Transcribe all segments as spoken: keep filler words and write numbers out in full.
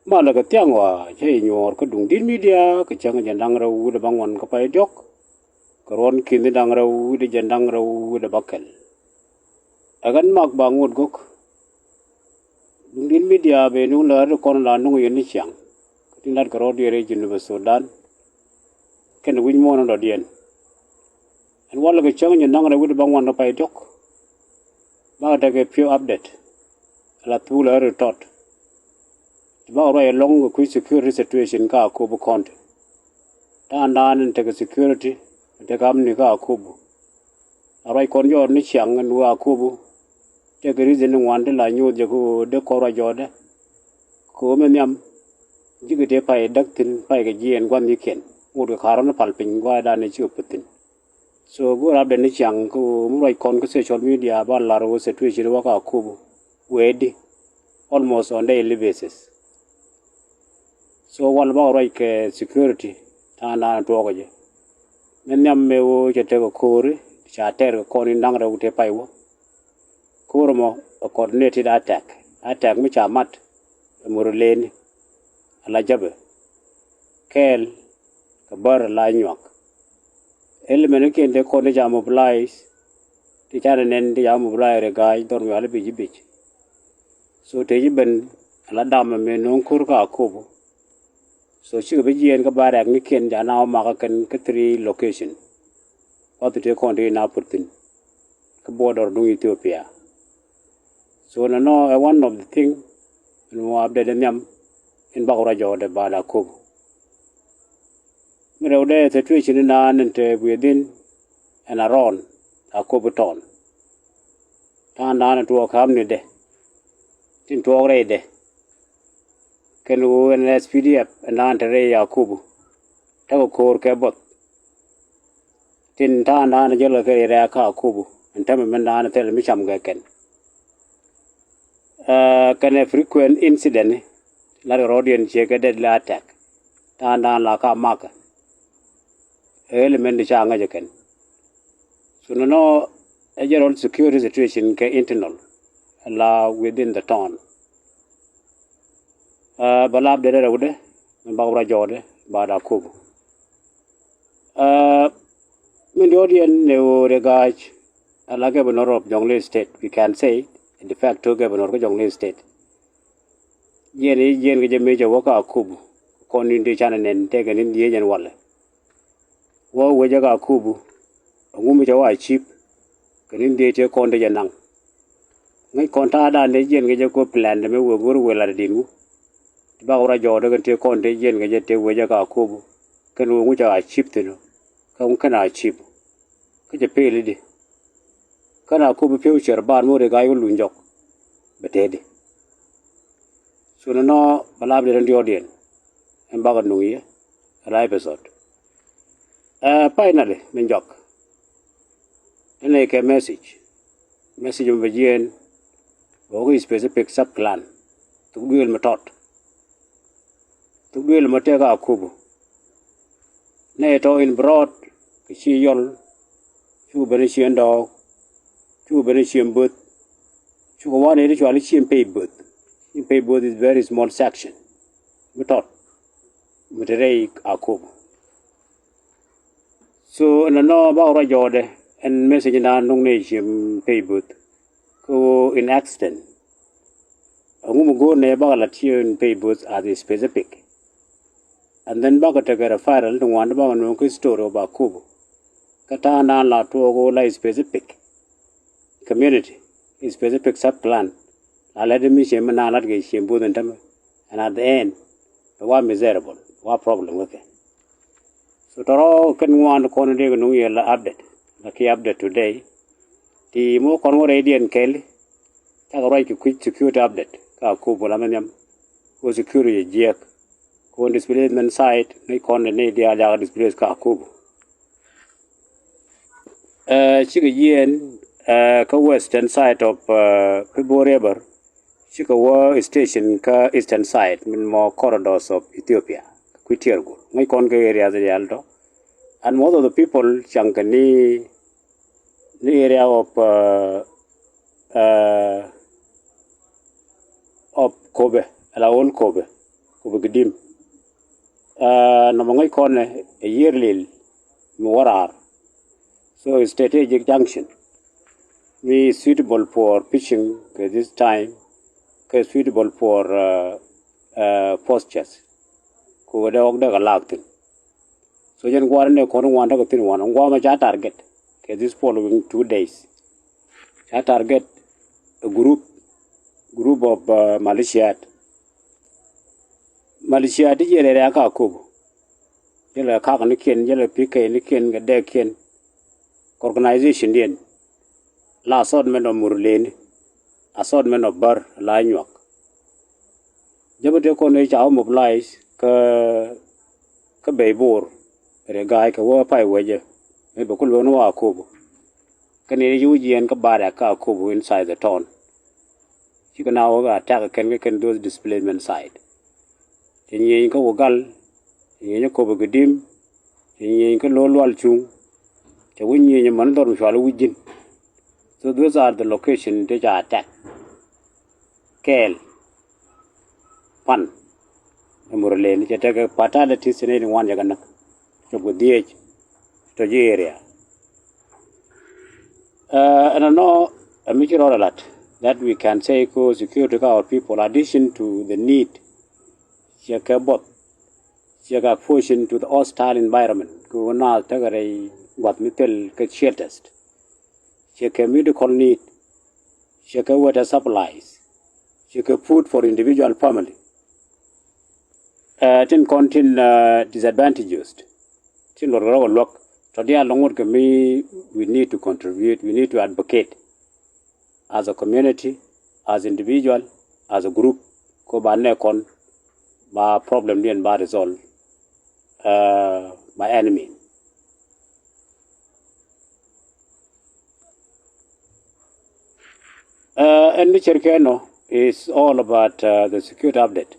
Malɛ kɛ thiaŋ wa cä i̱ nyuɔɔr kä Duŋdi̱t Media kɛ cäŋ jɛn da̱ŋ rɛw wi̱cdɛ bäŋuan kä pay diɔ̱k, kɛ ruɔ̱n ki̱ni da̱ŋ rɛw wi̱cdɛ jɛn da̱ŋ rɛw wi̱cdɛ bäkɛl. Ɛ ɣän Mak Baŋot Gök. Duŋdi̱t Media ben nuŋ lääri kɔn la nuŋ yɛn ni ciaŋ kä tin lat kɛ rɔ̱diɛn rɛy Jinub Sudan kɛnɛ wi̱c muɔ̱ɔ̱n in dɔ̱diɛn. Ɛn walɛ kɛ cäŋ jɛn da̱ŋ rɛw wi̱cdɛ bäŋuan kä pay diɔ̱k, bakɛ tekɛ few update ala thuk lääri tɔt. Ti bakɛ ruac ɛlɔ̱ŋ kɛ kui̱ security situation kä Akobo County. Ta̱a̱ŋdan in tekɛ security, tekɛ amni kä Akobo. A ruac kɔn jɔɔr ni ciaŋ ɛn wee Akobo. Tekɛ reason in ŋuan ti la nyuuth jɛ kä ɣöö dee kɔn ruac jɔɔdɛ. Kɛ ɣöö mi nhiam ji̱kɛ tëë pay däk thi̱n, pay kɛ jiɛɛn gua̱n nhikiɛn, ŋot kɛ ka̱r rɔ̱ ni pal piny gua̱a̱cdan in cikɛ puth thi̱n. So go̱o̱r update ni ciaŋ kä ɣöö mi ruac kɔn kä social media ba lar ɣöö situation wä kä Akobo wee di almost on daily basis. So walɛ bakɛ ruac kɛ security ta̱a̱ŋdan tuɔɔkä jɛ. Mi nhiam mëë ɣöö cɛ tekɛ ko̱ri ca tɛɛr kɛ kɔn in da̱ŋ rɛw tëë pay wä. Ko̱r ɛmɔ ɛ coordinated attack, attack mi ca mat ɛ Murleni, ala Jäpɛ, kɛɛl kɛ bär ala Nyuak. Element kiɛn tëë kɔn ti ca mobilize, ti ca nɛn ti ca mobilize rɛ ga̱a̱c dhɔr mi wali bi̱c i̱ bi̱c. So tëë ci ben ala dam ɛmɛ no̱o̱ŋ ko̱r kä Akobo. So cikɛ bi jiɛɛn kä barrack ni kiɛn ca na wä makä kɛn kä three location. Kuath tëë kɔn ti na put thi̱n kä border duŋ Ethiopia. So nɔnɔ ɛ one of the thing in mɔ update nhiam in bakɛ ruac jɔɔdɛ baada Akobo. Mi rɛwdɛ situation in naan in te within and around Akobo town. Ta̱a̱ŋdan in tuɔɔk kä amnidɛ tin tuɔɔk rɛydɛ kɛn ɣöö ɛn S P D F ɛn naan te rɛy Akobo. Tekɛ ko̱o̱r kɛ buɔth tin ta̱a̱ŋdan jäl kɛ kɛ rɛy rɛ̈ɛ̈k kä Akobo ɛn täämɛ min naan thilɛ mi cam kɛ kɛn. Ɛ kɛnɛ frequent incident ni latkɛ rɔ̱diɛn ciɛ kɛ deadly attack. Ta̱a̱ŋdan la ka makä ɛ element di ca ŋäc ɛ kɛn. So nɔnɔ ɛ general security situation kɛ internal la within the town. Ɛ bä lap dee rɛwdɛ min bak rɔ jɔɔdɛ baada Akobo. Ɛ min diɔt yɛn ni ɣöö ri ga̱a̱c ala governor of Jonglei State, we can say de facto governor kä Jonglei State. Jiɛn i̱ jiɛn kɛ jɛ mëë cɛ wä kä Akobo kɔn in dee canɛ nɛn tekɛ ni̱n dhieec ɛn walɛ. Wä wecä kä Akobo ɛŋu mi cɛ wä achieve kɛ ni̱n dhieec tëë kɔn dee jɛ naŋ. Ŋäc kɔn ta̱a̱dan dee jiɛn kɛ jɛ kɔ plan dee mi wee go̱r wee lat ɛ di̱t ŋu. Ti bak wä rɔ jɔɔk dee kɛn tëë kɔn dee jiɛn kɛ jɛ tëë wecä kä Akobo kɛn wee ŋu cɛ achieve thi̱n ɔ kɛ ŋu kɛn achieve. Kä cɛ peel i̱di kɛn Akobo future bar mi wä ri ga̱a̱c wä luny jɔk bɛ tëëdi. So nɔnɔ bɛ lap dee rɛn diɔɔdiɛn ɛn bakɛ nuŋ yɛ ɛ la episode. Ɛ finally min jɔk. Ɛn nɛ kɛ message. Message mi bɛ jiɛɛn bɛ wä kä specific sub clan. Thuk duëël mi tɔt. Thuk duëël mi tɛk Akobo. Nɛ tɔ in broad kɛ ci yɔl. Cukɛ ben i̱ ciɛn dɔɔk. Cukɛ ben i̱ ciɛn böth. Cukɛ wan i̱ ti cual i̱ ciɛn pay böth. Ciɛn pay böth is very small section mi tɔt mi te rɛy Akobo. So ɛn nɔ bakɛ rɔ jɔɔdɛ ɛn message na nuŋ ni ciɛn pay böth. Kä ɣöö in accident ɛŋu mi go̱o̱r nɛ bakɛ la ciɛn pay böth as a specific. And then bakɛ tekɛ referral ti ŋuan ti bakɛ nuɔ̱ɔ̱ŋ kä story ɔ Akobo. Kä ta̱a̱ŋdan la tuɔɔk ɣöö la specific community, specific sub clan. La lɛt mi ciɛn mi naan lat kɛ ciɛn bo̱o̱th in tämɛ. And at the end bɛ wa miserable, wa problem kä kɛ. So tɔrɔ kɛn ŋuan kɔn dee kɛ nuŋ yɛ la update. La ki update today. Ti mɔ kɔn wä rɛydiɛn kɛli. Cakɛ ruac kɛ kui̱ security update ka Akobo la mɛ nhiam. Ko security yɛ jiɛk. Ko displacement site ni kɔn ni diaal jakɛ displace ka Akobo. Ɛ cikɛ jiɛn ɛ kä western side of ɛ Pibor River. Cikɛ wä station kä eastern side min mɔ corridors of Ethiopia. Kui̱ tier gol ŋäc kɔn kɛ area diaal tɔ. And most of the people caŋ kɛ ni ni area of ɛ ɛ of Kobe ala old Kobe. Akobo Gedim. Nɔmɔ ŋäc kɔn ɛ yiër lil mi wä raar. So strategic junction mi suitable for fishing kɛ this time, kɛ suitable for postures. Kɛ ɣöö dee ɣɔk dee kɛ laak thi̱n. So jɛn gua̱a̱r ni kɔn ŋuan tekɛ thi̱n wan ŋuamɛ ca target kɛ this following two days. Ca target a group, group of militiat. Militiat ti jiɛ rɛrɛ aka Akobo. Jɛ lɛ kak ni kiɛn, jɛ lɛ pikɛ ni kiɛn kɛ dɛk kiɛn. Kɛ organization diɛn la assortment of Murleni, assortment of Bär la nyuak. Jɛ bä tëë kɔn i̱ ca wä mobilize kä kä Bɛy Bor rɛ ga̱a̱c kɛ wä pay wecä. Mëë bɛ kul wä ni wä Akobo. Kä ni ci wä jiɛɛn kä barrack kä Akobo inside the town. Cikɛ na wä attack kɛn kä kɛn those displacement site. Cɛ nyieny kä wä gal, cɛ nyieny kä Akobo Gedim, cɛ nyieny kä Lo̱l Lual Cuŋ, cɛ wä nyieny män dhɔr mi cual wä ji̱n. So those are the location ti ca attack. Kɛɛl pan ɛ Murleni cɛ tekɛ fatalities ni wan jɛ kɛ näk. Cop kɛ dhieec tɔ ji̱ area. Ɛn ɛnɔ ɛ mi ci rɔɔd ɛ lat that we can say ko security ka our people addition to the need ciɛ kɛ buɔth ciɛ kɛ exposure to the hostile environment kɛ wä naath tekɛ rɛy gua̱th mi thil kɛ shelters. Ciɛ kɛ medical need, ciɛ kɛ water supplies, ciɛ kɛ food for individual family. Tin kɔn tin disadvantages tin luɔt kɛ rɔk luɔk tɔ diaal lɔŋ wut kɛ mi we need to contribute, we need to advocate as a community, as individual, as a group. Ko ba nɛ kɔn ba problem diɛn ba resolve by any mean. Ɛn ni cɛr kɛ nɔ is all about the security update.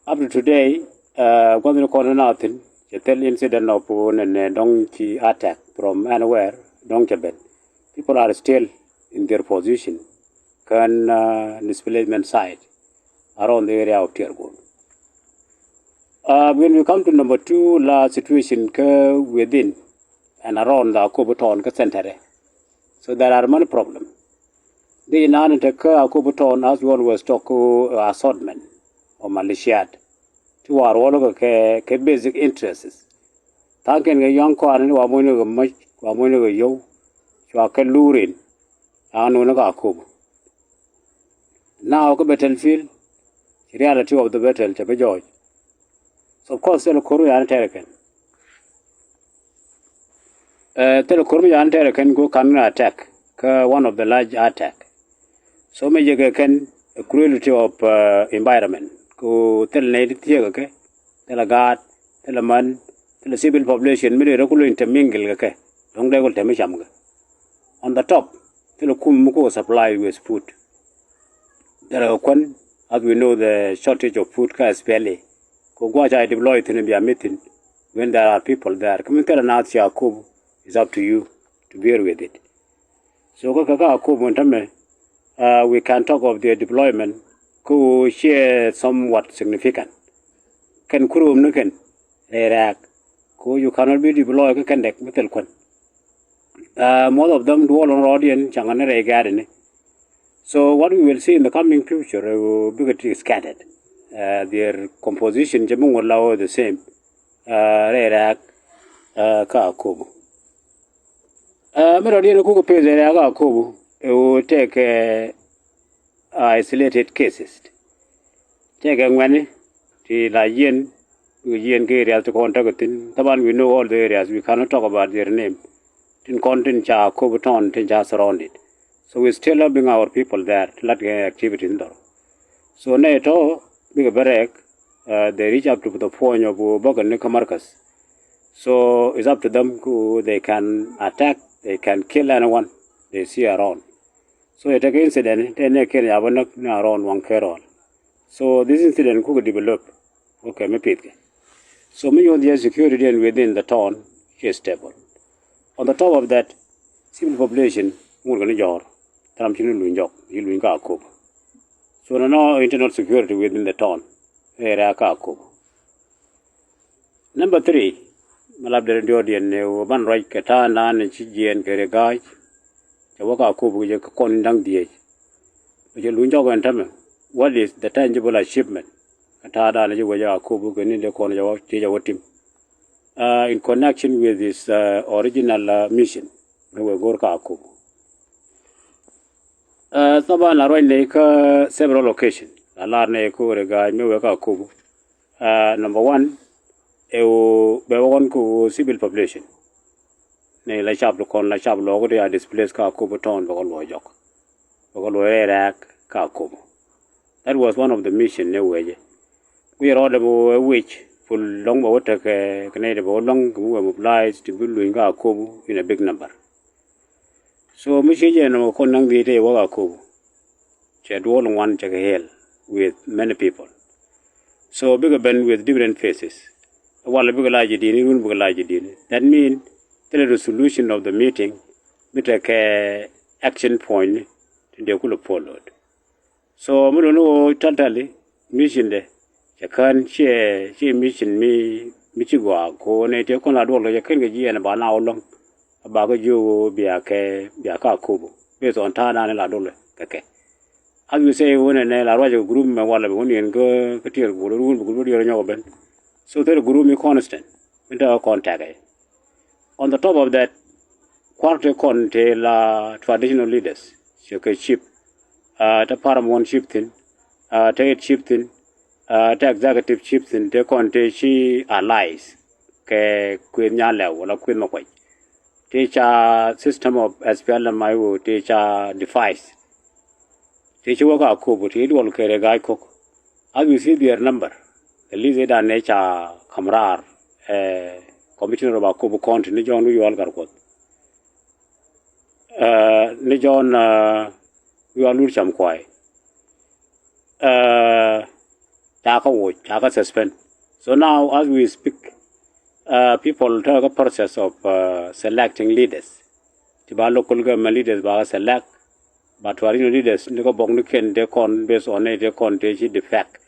Up to today, gua̱th ni kɔn ni na thin cɛ thil incident of nɛ nɛ dɔŋ ci attack from anywhere dɔŋ cɛ ben. People are still in their position kɛn displacement site around the area of Tiɛrgol. When we come to number two la situation kä within and around the Akobo town kä center. So there are many problems. Di inan in te kä Akobo town as we always talk assortment of militiat ti war wä lokä kɛ kɛ basic interests. Tha̱a̱ŋ kɛn kɛ yɔ̱ŋ kɔaarä ni wa moc ni kɛ mäc wa moc ni kɛ yio̱w. Cua kɛ luurin a nuni kɛ Akobo. Now kä Battlefield ci reality of the battle cɛ bi jɔɔc. So of course thil ko̱r mi yani tɛrɛ kɛn. Thil ko̱r mi yani tɛrɛ kɛn go kan attack kä one of the large attack. So mi jɛ kɛ kɛn cruelty of environment ko thil nɛy ti thiek kɛ thil a gaat thil a män thil a civil population mi dee rɛ kulu intermingle kɛ kɛ dɔ̱ŋ dee kul tɛm mi cam kɛ. On the top thil a kum mi ko supply with food. Thil a kɛ kuän as we know the shortage of food kä S P L A. Ko gua̱c ca deploy thi̱n bia mi thi̱n when there are people there. Kä mi thil a naath cia Akobo is up to you to bear with it. So kä kä kä Akobo in tämɛ we can talk of their deployment kä ɣöö ciɛ somewhat significant. Kɛn kuroom ni kɛn rɛy rɛ̈ɛ̈k kä ɣöö you cannot be deploy kä kɛn dɛk mi thil kuän. Most of them duɔl in rɔɔdiɛn caŋ ni rɛy gɛ̈ɛ̈dini. So what we will see in the coming future bikɛ ti scattered. Their composition cɛ bi ŋuɔ̱t la ɣöö the same rɛy rɛ̈ɛ̈k kä Akobo. Mi rɔɔdiɛn kukɛ peth rɛy rɛ̈ɛ̈k kä Akobo ɛ ɣöö tɛkɛ isolated cases. Tɛkɛ ŋuɛ̈ni ti la yiɛn bikɛ yiɛn kɛ areas ti kɔn tekɛ thi̱n. Thaban we know all the areas, we cannot talk about their name. Tin kɔn tin ca Akobo town tin ca surrounded. So we still helping our people there ti lat kɛ activity in dhɔr. So nɛ tɔ bikɛ bɛ rɛɛk they reach up to the point of bäkɛ ni kä markas. So it's up to them ku they can attack, they can kill anyone they see around. So ɛ tekɛ incident tɛ nɛ kiɛn ya bä näk ni around waŋ kɛ rɔɔl. So this incident kukɛ develop kukɛ mi pith kɛ. So mi yoth yɛ security diɛn within the town ci stable. On the top of that civil population ŋut kɛ ni jɔɔr. Tharam ci ni luny jɔk ci luny ka Akobo. So nɔnɔ internal security within the town rɛɛ rɛ̈ɛ̈k kä Akobo. Number three, mi lap derɛ diɔ̱ɔ̱kdiɛn ni ɣöö ban ruac kɛ ta̱a̱ naan ni ci jiɛɛn kɛ Riek Gai. Cɛ wä kä Akobo kɛ jɛ kɛ kɔn in da̱ŋ dhieec. Bɛ cɛ luny jɔk ɛn tämɛ, what is the tangible achievement? Kɛ ta̱a̱ naan ni ci wä jɛ Akobo kɛ ni dee kɔn cɛ wä, ci cɛ wä tim. Uh, in connection with his, uh, original, uh, mission, mi wee go̱o̱r kä Akobo. Uh, thaban la ruac nɛy kä several occasion, la lar nɛy kä Riek Gai mi wee kä Akobo. Uh, number one, ɛ ɣöö bɛ wä kɔn kä ɣöö civil population, nɛy la cap ti kɔn la cap lɔɔk ti a displace kä Akobo town, bɛ kɔn luɔc jɔk, bɛ kɔn luɔc rɛɛ rɛ̈ɛ̈k kä Akobo. That was one of the mission ni wee jɛ. Kui̱ rɔɔdɛ bɛ wee wic pul lɔ̱ŋ bɛ wä tekɛ kɛ nɛy ti bɛ wä luäŋ kɛ mi wee mobilize ti bi luny kä Akobo in a big number. So mi ci jɛ nɔmɔ kɔn naŋ dhiec tɛ wä kä Akobo, cɛ duɔl ŋuan cɛ kɛ hel with many people. So bikɛ ben with different phases. Walɛ bikɛ la jɛ di̱i̱ni, run bikɛ la jɛ di̱i̱ni. That mean thilɛ resolution of the meeting, mi tekɛ action point ni ti dee kulɛ followed. So mi luni ɣöö tɔ̱tɔ̱li mission dɛ cɛ kään ciɛ, ciɛ mission mi, mi ci gɔaa ko nɛy tëë kɔn la duɔl kɛ cɛ kän kɛ jiɛɛn ba na wä luäŋ. A ba kä jiök ɣöö bia kɛ, bia kä Akobo based on ta̱a̱ naan ni la duɔl kɛ kɛ. As we say, ɣöö nɛnɛ la ruacɛ kɛ group mɛ walɛ bɛ wä niɛn kä, kä tiɛɛr group, bɛ group diɛɛr nyɔk ben. So thilɛ group mi constant mi te kɔn tɛkɛ. On the top of that, kua̱r tëë kɔn tëë la traditional leaders, ciɛ kɛ chief, uh, te paramount chief thi̱n, uh, te head chief thi̱n, uh, te executive chief thi̱n, tëë kɔn tëë ci allies kɛ Kuëth Nyanlɛw wala Kuëth Makuac. Tëë ca system of S P L M I O tëë ca device. Tëë ci wä kä Akobo tëë duɔl kɛ Riek Gai Kok. As we see their number, the list ëë dan ëë ca ka̱m raar, eh, commissioner of Akobo County ni John Wi̱i̱ Yual Gatkuɔth. Eh, ni John, eh, Wi̱i̱ Yual Lur Cam Kuay. Eh, ca kä woc, ca kä suspend. So now as we speak, uh, people tekɛ kä process of, uh, selecting leaders. Ti ba local government leaders ba kä select, ba traditional leaders ni kä bok ni kɛn tëë kɔn based on ni tëë kɔn tëë ci defect,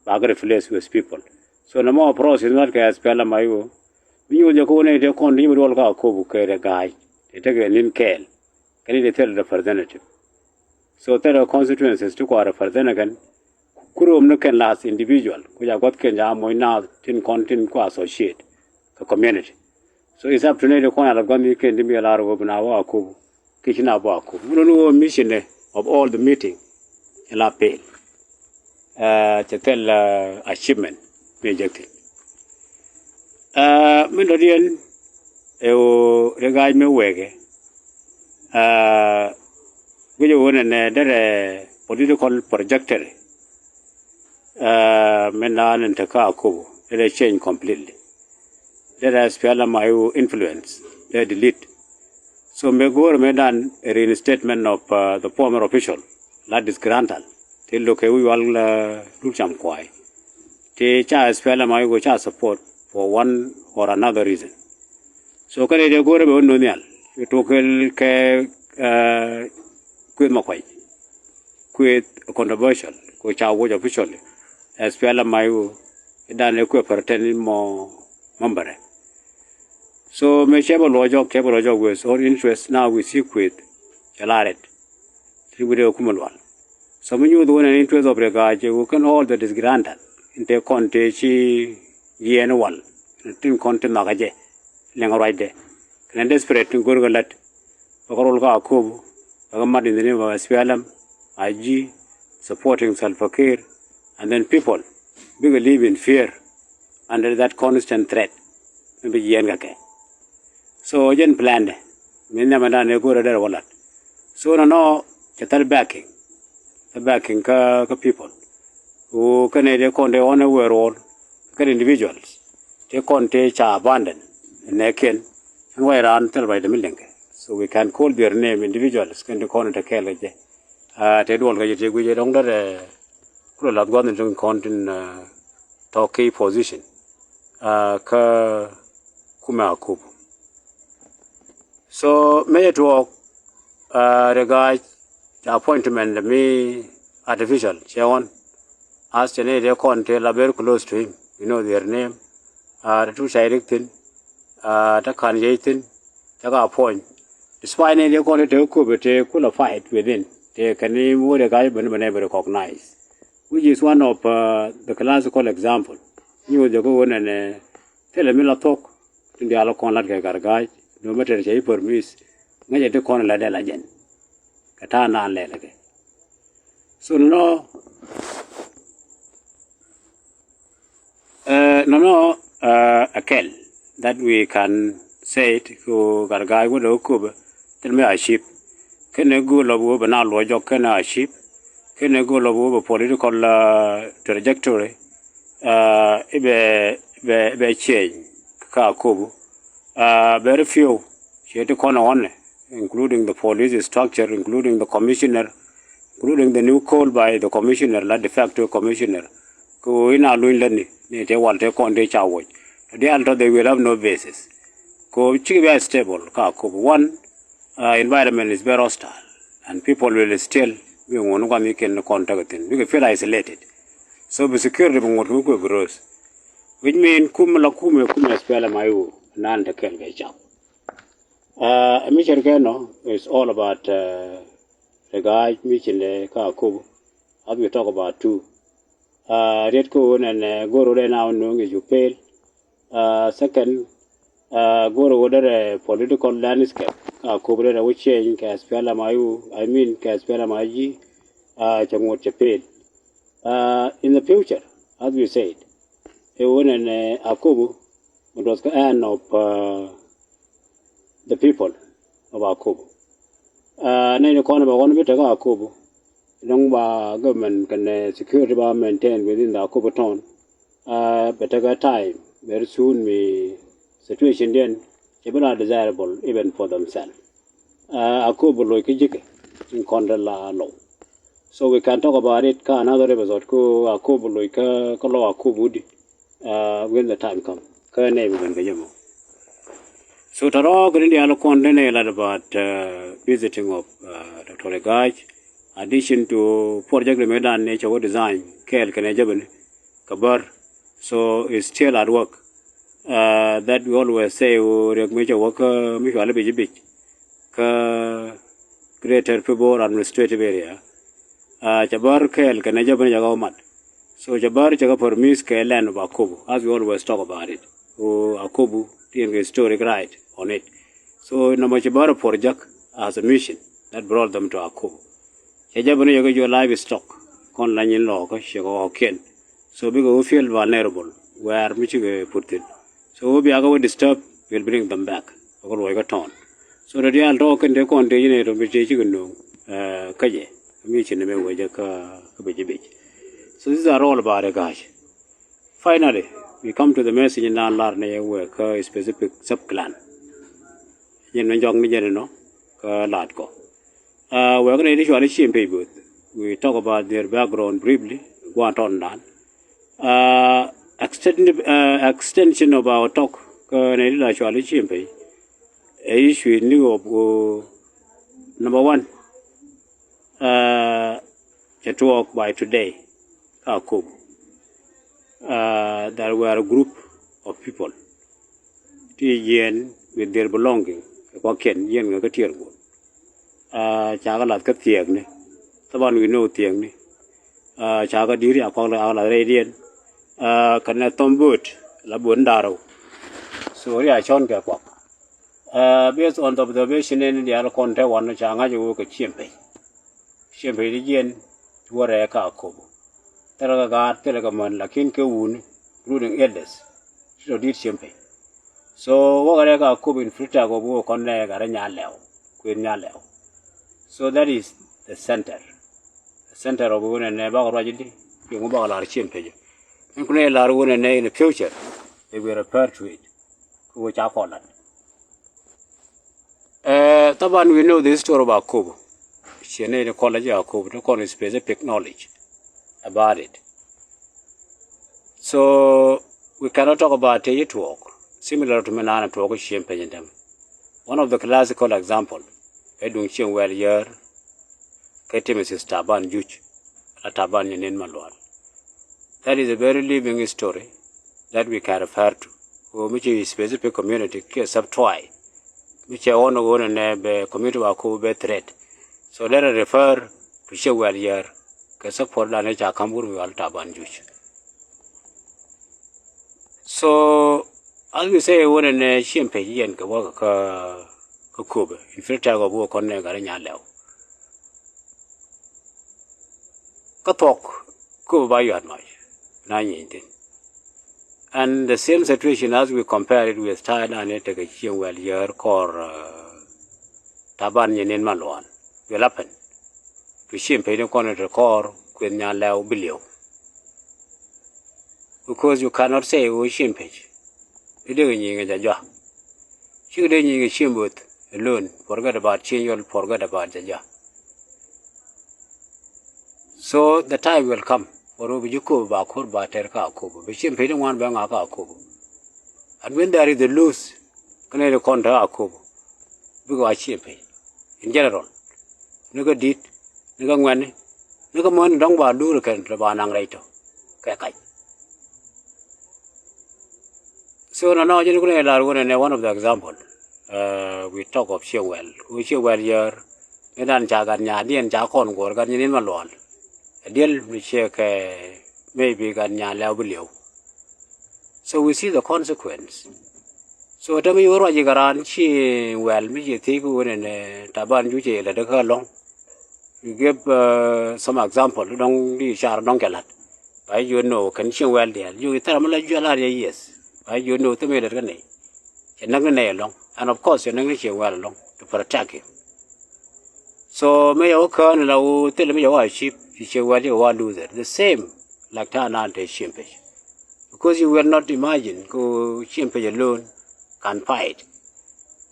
ba kä replace with people. So nɔmɔ process ni lat kɛ S P L M I O, mi nyuɔth jɛ kä wä ni tëë kɔn ti ci bi duɔl kä Akobo kɛ Riek Gai, tëë tekɛ ni̱n kɛɛl kɛ ni tëë thil representative. So thirty constituencies ti kua represent kɛn, ku röm ni kɛn la as individual, ku ca gua̱th kɛn ca moc naath tin kɔn tin kua associate kɛ community. So it's up to ni ti kɔn a la gua̱th ni kɛn ti mi a la rɔ wä bi na wä Akobo, ki ci na bä Akobo. Wä ni wä mission of all the meeting, ila pil. Eh, cɛ thil, eh, achievement mi jek thi̱n. Eh, min dɔ̱diɛn ɛ ɣöö Riek Gai mi wɛɛkɛ, eh, guic ɛ ɣöö nɛnɛ derɛ political trajectory, eh, min naan in te kä Akobo derɛ change completely. Derɛ S P L M I O influence derɛ delete. So mëë go̱o̱rɛ mëë dan a reinstatement of, uh, the former official la disgruntled, tëë lo̱k kɛ Wi̱i̱ Yual, uh, Lur Cam Kuay, tëë ca S P L M I O ca support for one or another reason. So kɛnɛ dee go̱o̱rɛ bɛ wä no̱th nhial, bɛ tuɔk kɛ, uh, Kuëth Makuac, Kuëth controversial, kɛ ca woc officially, S P L M I O, dan ɛ kuɛ pretend mɔ member. So mëë cɛ bä luɔc jɔk, cɛ bä luɔc jɔk with own interest, now we see Kuëth cɛ la rɛt. Ti wi̱dɛ kumɛ lual. So mi nyuuth wun an interest of Riek Gai cɛ wä kɛn all the disgruntled in te kɔn te ci yiɛn wal, tin kɔn ti nhɔakä jɛ liŋ ruacdɛ. Kɛn desperate tin go̱rkɛ lät bɛ kɛ rol kä Akobo, bɛ kɛ mat in the name of S P L M, I G, supporting Salva Kiir, and then people bikɛ live in fear under that constant threat mi bi yiɛn kɛ kɛ. So jɛn plan dɛ mi nhiamɛ dan ɛ go̱rɛ derɛ wä lat. So nɔnɔ cɛ thil backing, thil backing kä, kä people. Ɣöö kɛnɛ dee kɔn dee ɣɔn ɛ wee role kɛn individuals tëë kɔn tëë ca abandon nɛɛkiɛn. Ɛn way raan thil ruacdɛ mi liŋkɛ. So we can call their name individuals kɛn ti kɔn te kɛɛl kɛ jɛ. Ah, tëë duɔl kɛ jɛ tëë guic jɛ dɔ̱ŋ derɛ kulɛ lath gua̱th ni tin kɔn tin, ah, tɔ̱ key position, ah, kä kumɛ Akobo. So mëë jɛ tuɔɔk, ah, Riek Gai ca appointment mi artificial cɛ ɣɔn. As tɛ ni tɛ kɔn tɛ la very close to him, you know their name. Tɛ tu cay rik thin, tɛ kan yey thin, tɛ ka puɔny. Despite ni tɛ kɔn tɛ kop tɛ kula fight within, tɛ kani wode ka ben ben ben recognize, which is one of the classical example. Ni wode ko wonɛ nɛ thilɛ mi la thok tin dial kɔn lat kɛ gargaaj, no matter cɛ i permis, ŋäcɛ ti kɔn la dɛ la jɛn kɛ ta̱a̱ naan lɛl kɛ. So nɔ nɔnɔ a kɛl that we can say it ko gargaaj wä dee wä köpɛ thil mi a cip. Kɛnɛ go̱o̱l ɔ bi wä bɛ na luɔc jɔk kɛnɛ a cip. Kɛnɛ go̱o̱l ɔ bi wä bɛ political trajectory i̱ bɛ bɛ bɛ change ka Akobo. Very few ciɛ ti kɔn ɣɔn, including the police structure, including the commissioner, including the new call by the commissioner, la de facto commissioner. Ko in a luny lani ni te wal te kɔn te ca wuɔc. Dial tɔ they will have no basis. Ko cik bɛ stable ka Akobo. One, environment is very hostile and people will still bi ŋuɔn kɔn ikin kɔn tekɛ thin bikɛ feel isolated. So bi security bi ŋuɔt kɛ bi rose, which mean kum la kum ɛ kum ɛ spɛlɛ ma iwu nan te kɛl kɛ cap. Ɛ mi cɛr kɛ nɔ is all about the guy mi cin dɛ ka Akobo. As we talk about two, riet ko nɛn go̱r wä dɛ na wä no̱o̱ŋ i̱ ju pel. Second, go̱r wä dɛ political landscape ka Akobo dɛ wä change kɛ spɛlɛ ma iwu, I mean kɛ spɛlɛ ma iwu. Cɛ ŋot cɛ pel in the future, as we said, ɛ wä nɛn Akobo mi duɔth kä end of the people of Akobo. Nɛy ni kɔn bɛ ɣɔn bi tekɛ Akobo, dɔ̱ŋ ba government kɛnɛ security ba maintain within the Akobo town. Bɛ tekɛ time very soon mi situation diɛn cɛ bi la desirable even for themselves. Akobo loc kä ji̱kɛ in kɔn dee la low. So we can talk about it kä another episode ko Akobo loc kä kä lɔ Akobo di when the time come kä nɛy bi ben kä jɛ mɔ. So tɔrɔ kɛ ni dial kɔn dee nɛy lat about visiting of Doctor Riek Gai. Addition to project mi dan ni cɛ wä design kɛɛl kɛnɛ jɛ ben kä bär. So it's still at work. That we always say wä Riek mi cɛ wä kä mi cuali bic bic kä Greater Pibor Administrative Area. Cɛ bär kɛɛl kɛnɛ jɛ ben cɛ kɛ wä mat. So cɛ bär cɛ kɛ permit kɛ land of Akobo, as we always talk about it. Wä Akobo ti en kɛ historic right on it. So nɔmɔ cɛ bär project as a mission that brought them to Akobo. Cɛ jɛ ben cɛ kɛ jɔ livestock kɔn la nyin lɔɔkä cɛ kɛ ɣɔkiɛn. So bikɛ wä feel vulnerable where mi cikɛ put thin. So wä biakɛ wä disturb, will bring them back. Bikɛ luɔc kä tɔn. So dee diaal tɔk kɛn dee kɔn dee yinɛ tɔn bi tee cikɛ no̱o̱ŋ kä jɛ. Mi ci nɛ mɛ wecä kä kä bic bic. So these are all about the guys. Finally, we come to the message in dan lar ni wek kä specific sub clan. Nyin mi jɔk ni jɛ ni nɔ kä lat kɔ. Wek ni di cuali ciem pec both. We talk about their background briefly. Guan tɔn dan. Extension of our talk kä ni di la cuali ciem pec. Ɛ issue ni wop number one. Cɛ tuɔɔk by today kä Akobo. There were a group of people ti jiɛn with their belonging kɛ kuakiɛn jiɛn ŋɛ kä tiɛɛr guɔn. Ca kɛ lath kä thiɛɛkni. Thaban wi̱i̱ ni wä thiɛɛkni. Ca kɛ di̱i̱t a kuak la a kɛ lath rɛydiɛn. Kɛnɛ thɔm bööt la bööt ni da̱rɛw. So ria cɔn kɛ kuak. Based on the observation ni diaal kɔn te wan ca ŋa̱c wä kɛ ciem pec. Ciem pec ti jiɛn ti wä rɛɛ kä Akobo. Thilɛ kɛ gaat thilɛ kɛ män lakin kɛ wuni including elders ti tɔ di̱t ciem pec. So wäkɛ rɛɛ kä Akobo in free tag of wä kɔn nɛ gat rɛ nya lɛw kuën nya lɛw. So that is the center. The center of wä nɛ nɛ bakɛ ruac di piɛŋ wä bakɛ lar ciem pec. Min kunɛ lar wä nɛ nɛ in the future they will refer to it. Kɛ wä ca kɔn lat. Thaban we know the history of Akobo. Ciɛ ni college Akobo to kɔn specific knowledge about it. So we cannot talk about tey tuɔɔk similar to mi naan tuɔɔk ciem pec in däm. One of the classical example ɛ duŋ cieŋ wɛl yär kɛ Timothy Taban Juc la Taban Nyanin Malual. That is a very living history that we can refer to. Ɣöö mi ci specific community kiɛ sub-tribe mi cɛ ɣɔn ɣöö nɛ bɛ community wa Akobo bɛ threat. So let us refer to Ciɛŋ Wɛl Yäär kɛ support dan ca ka̱m wur mi wal Taban Juc. So as we say, ɣöö nɛ Ciɛŋ Pec yɛn kɛ wä kä Akobo in fact tɛk ɣɔp wä kɔn nɛ gat nya lɛw. Kä thuɔ̱k Akobo ba yuat mac na nyiny thi̱n. And the same situation as we compare it with ta̱a̱ dan ni tekɛ Ciɛŋ Wɛl Yäär kɔr Taban Nyin Malɔal will happen to Ciɛŋ Pec ni kɔn te kɔr Kueth Nya Lɛw Bi Liw. Because you cannot say ɣöö Ciɛŋ Pec i̱ dee kɛ nyiŋ ɛ jɛ jɔa. Cikɛ dee nyiŋ ɛ Ciɛŋ Bo̱th alone, forget about Ciɛŋ Yɔl, forget about jɛ jɔa. So the time will come wä rɔ bi ji̱ Akobo ba ko̱r ba tɛr kä Akobo, bi Ciɛŋ Pec ni ŋuan bɛ ŋa̱ kä Akobo. And when there is a loss kä nɛy ti kɔn te Akobo, bikɛ wa Ciɛŋ Pec in general, ni kä di̱t, ni kä ŋuɛ̈tni, ni kä mäni dɔ̱ŋ ba luur kɛn te ba naŋ rɛy tɔ kɛ kac. So nɔnɔ jɛn kunɛ lar wunɛ nɛ one of the example. We talk of Ciɛŋ Wɛl, ɣöö Ciɛŋ Wɛl Yäär mi dan ca gat nyaadiɛn ca kɔn guɔ̱ɔ̱r gat Nyin Malɔal. A diɛl mi ciɛ kɛ maybe gat Nya Lɛw Bi Liw. So we see the consequence. So te mi wä ruac ikɛ raan Ciɛŋ Wɛl mi ciɛ thiec kä wunɛ nɛ Taban Juc cɛ lɛ dee kä lɔ̱ŋ. You give some example dɔ̱ŋ di car dɔ̱ŋ kɛ la̱t. Ba ji̱ jiök nɔ kɛn Ciɛŋ Wɛl diaal jiök i̱ thɛrɛ mi la juɛl a riɛc, yes. Ba ji̱ jiök nɔ thimɛ lät kä nɛy. Cɛ näk ni nɛy ɛlɔ̱ŋ, and of course cɛ näk ni Ciɛŋ Wɛl ɛlɔ̱ŋ to protect him. So mi yɛ wä kään la wä thilɛ mi yɛ wä achieve, ci Ciɛŋ Wɛl cikɛ wä loser the same like ta̱a̱ naan te Ciɛŋ Pec. Because you will not imagine ko Ciɛŋ Pec alone can fight.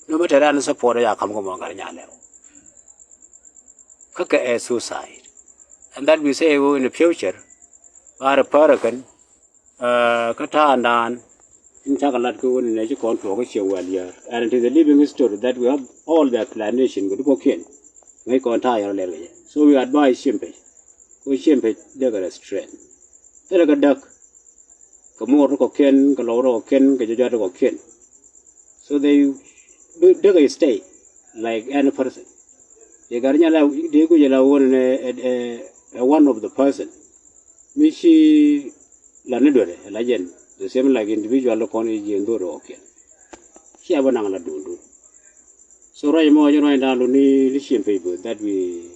No matter any support ya kam ko mɔ gat Nya Lɛw. Kä kɛ ɛ suicide. And that we say in the future ba rɛ päär kɛn kä ta̱a̱ naan in cakɛ lat kä wun nɛ ci kɔn tuɔɔk kä Ciɛŋ Wɛl Yäär. And it is a living history that we have all the explanation kɛ dukɔkiɛn. Ŋäc kɔn ta̱a̱ yɔr lɛl kɛ jɛ. So we advise Ciɛŋ Pec. Ko Ciɛŋ Pec dee kɛ restrain. Thilɛ kɛ däk kɛ mo̱o̱r ti kɔ̱kiɛn, kɛ lɔw ti kɔ̱kiɛn, kɛ jɔjɔat ti kɔ̱kiɛn. So they, they can stay like any person. Dee gat Nya Lɛw, dee guic ala wun nɛ ɛ one of the person mi ci la ni duet ɛ la jɛn the same like individual ti kɔn i̱ jiɛn dho̱r ti kɔ̱kiɛn. Cia bä naŋ la duundun. So ruac mɔ jɛ ruac dan luni ni Ciɛŋ Pec Bo̱th that we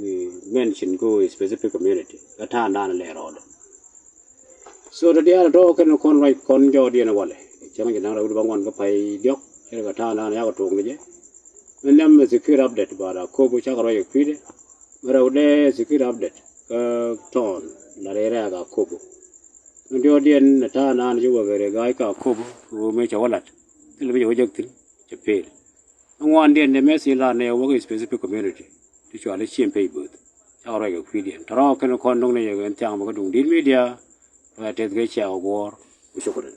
we mention ko specific community kä ta̱a̱ dan lɛ rɔɔdɛ. So dee diaal tɔ̱ kɛn kɔn ruac kɔn jɔɔdiɛn walɛ cäŋ jɛ naŋ rɛw di ba ŋuan kä pay diɔ̱k cɛ kɛ ta̱a̱ dan yakɛ tuɔɔk ni jɛ. Min nhiam mi secure update ba la Akobo cakɛ ruac kɛ kui̱dɛ. Mi rɛw dee secure update kä tɔɔn la rɛy rɛɛk Akobo. Min diɔ̱ɔ̱diɛn ni ta̱a̱ dan ci wä kɛ rɛy ga̱a̱c kä Akobo ɣöö mëë cɛ wä lat thilɛ mi cɛ wä jek thi̱n cɛ pel. Ni ŋuandiɛn ni message la nɛ wä kä specific community ti cɔal i̱ Ciɛŋ Pec Bo̱th. Cakɛ ruac kɛ kui̱diɛn tɔ̱rɔ̱ kɛn kɔn do̱ŋ ni yɛ ɣän thiaŋ bä kä duŋ di̱t media. Ruac tɛth kɛ ciaŋ guɔ̱ɔ̱r. Ku cukran.